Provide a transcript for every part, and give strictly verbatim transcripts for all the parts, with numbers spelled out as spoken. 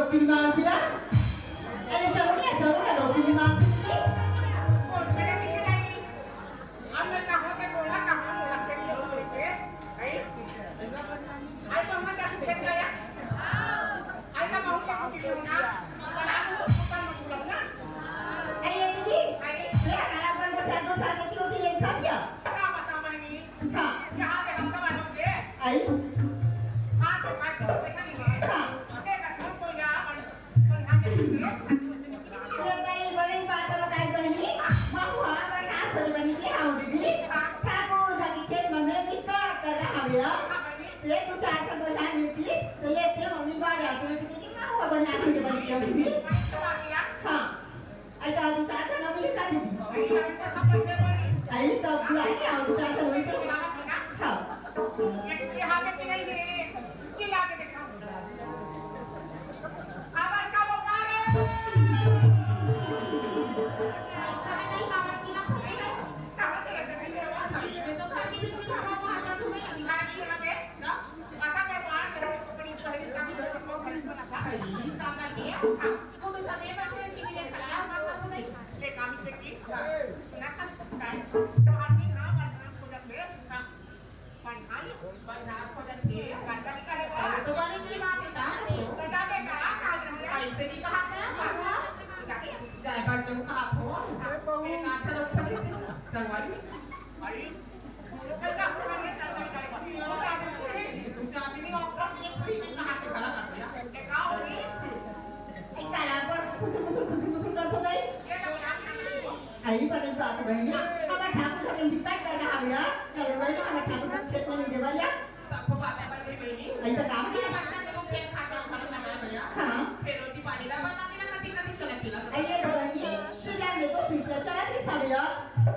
लौकी मांग दिया। अरे चलो ना, चलो ना, लौकी मांग दिया। हमने कहा था, बोला कहाँ, बोला खेत में बोल के, है? आज तो हमने क्या खेत गया? आज तो बहुत कुछ होना, बना दो, उसको काम मत बुलाओ ना। अरे दीदी, अरे, ये हमारा बंदा चार दो साल की होती है, खा क्या? क्या बता बहनी? हाँ। यहाँ पे हम सब आ जाओगे। आई। हाँ, तो भाई, तो पैसा नहीं है। हाँ। ये रकम तो यहाँ पर, पर यहाँ पे ये ताई बड़ी बात बताई बहनी। माँ, वहाँ पर हाथ खोज बनी के आओ दीदी। हाँ। ठाकुर जी के खेत में मैं भी काट कर रहा हूँ भैया। हाँ, बहनी। ये दो चार सौ बजा मिलती, तो ये से मम्मी बाहर आती है, तो कितना हुआ बना के बनी के दीदी? हाँ, तो आ गया। हाँ। ऐसा दो चार सौ ना मिले का दीदी? अरे, अभी तो सब पैसे बनी। आई तो बुला के आओ, दो चार सौ वही तो। हाँ। ये, ये हाथ में नहीं है, चिल्ला के देखा। अब अच्छा वो कहाँ है? कहाँ से लगे? मैं तो घर के बीच में खड़ा हुआ था, तू नहीं दिखा रही है। ना? पता पर बाहर मेरा वो करीब तो है, जिसका भी मेरे को खरीद बना था। खरीद का कर दिया? हाँ। वो भी घर में बैठे हैं, टीवी देख कर क्या हुआ, कर नहीं? ये काम ही देखी। हाँ। ना था, कुछ टाइम। तो हम भी हाँ, बदनाम हो जाते हैं। हाँ। पंडाल, पंडाल खोजत के, गंगा निकाले बा। तो बड़ी की बात है, ता तो। तो जाके करा, कहा था? ऐसे नहीं कहा था, बाबूआ। जाके? जाए बात जब कहा था। ए, बहू। एक आठ लोग खोजे थे, संगवारी। अरे, तो जा, तो हमने चल, चल, चल। तू जाती नहीं, और कौन तुझे पूरी नहीं कहा के खड़ा कर दिया? ये का हो गई? ए, तालाब पर खुसुर, खुसुर, खुसुर, खुसुर कर तो गई। ये तो क्या कर रही हो? आई बने बात बहनी, हमार ठाकुर हमें बिकट कर रहा भैया। चलो भाई, हमार ठाकुर हम खेत में नहीं देवल या। सबको बात है भाई बहनी। ऐसा काम जय किया। बच्चा देखो खेत खाता खा लो जमा भैया। हाँ। फिर रोटी पानी ला बता के ना कति कति चला चला। अरे तो बहनी, तो जान दे तो फिर चला के खा भैया।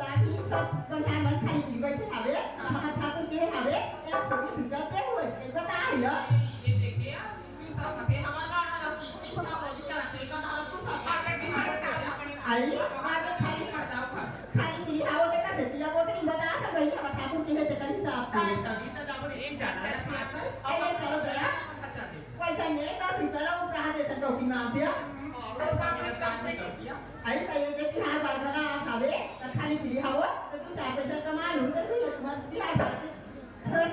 ताकि सब बंधान बन खाली पीली बैठे खावे, हमार ठाकुर के हवे, एक सौ बीस रुपया तेल हो इसके बता भैया। ये देखिए, आई, आगे खाली पड़ता है, खाली पीली हवा देखा से, तिया बोतल में बता था भाई, हमार ठाकुर के है, तेकर हिसाब से। अरे, चलो दया। पैसा नहीं, दस रुपया ला उपरा देते, टोपी मार दिया। आई, तो ये देखी, हर बार बना खावे, तो खाली पीली हवा, तो तू चार पैसा कमा लू, तो तू मत बिहार बात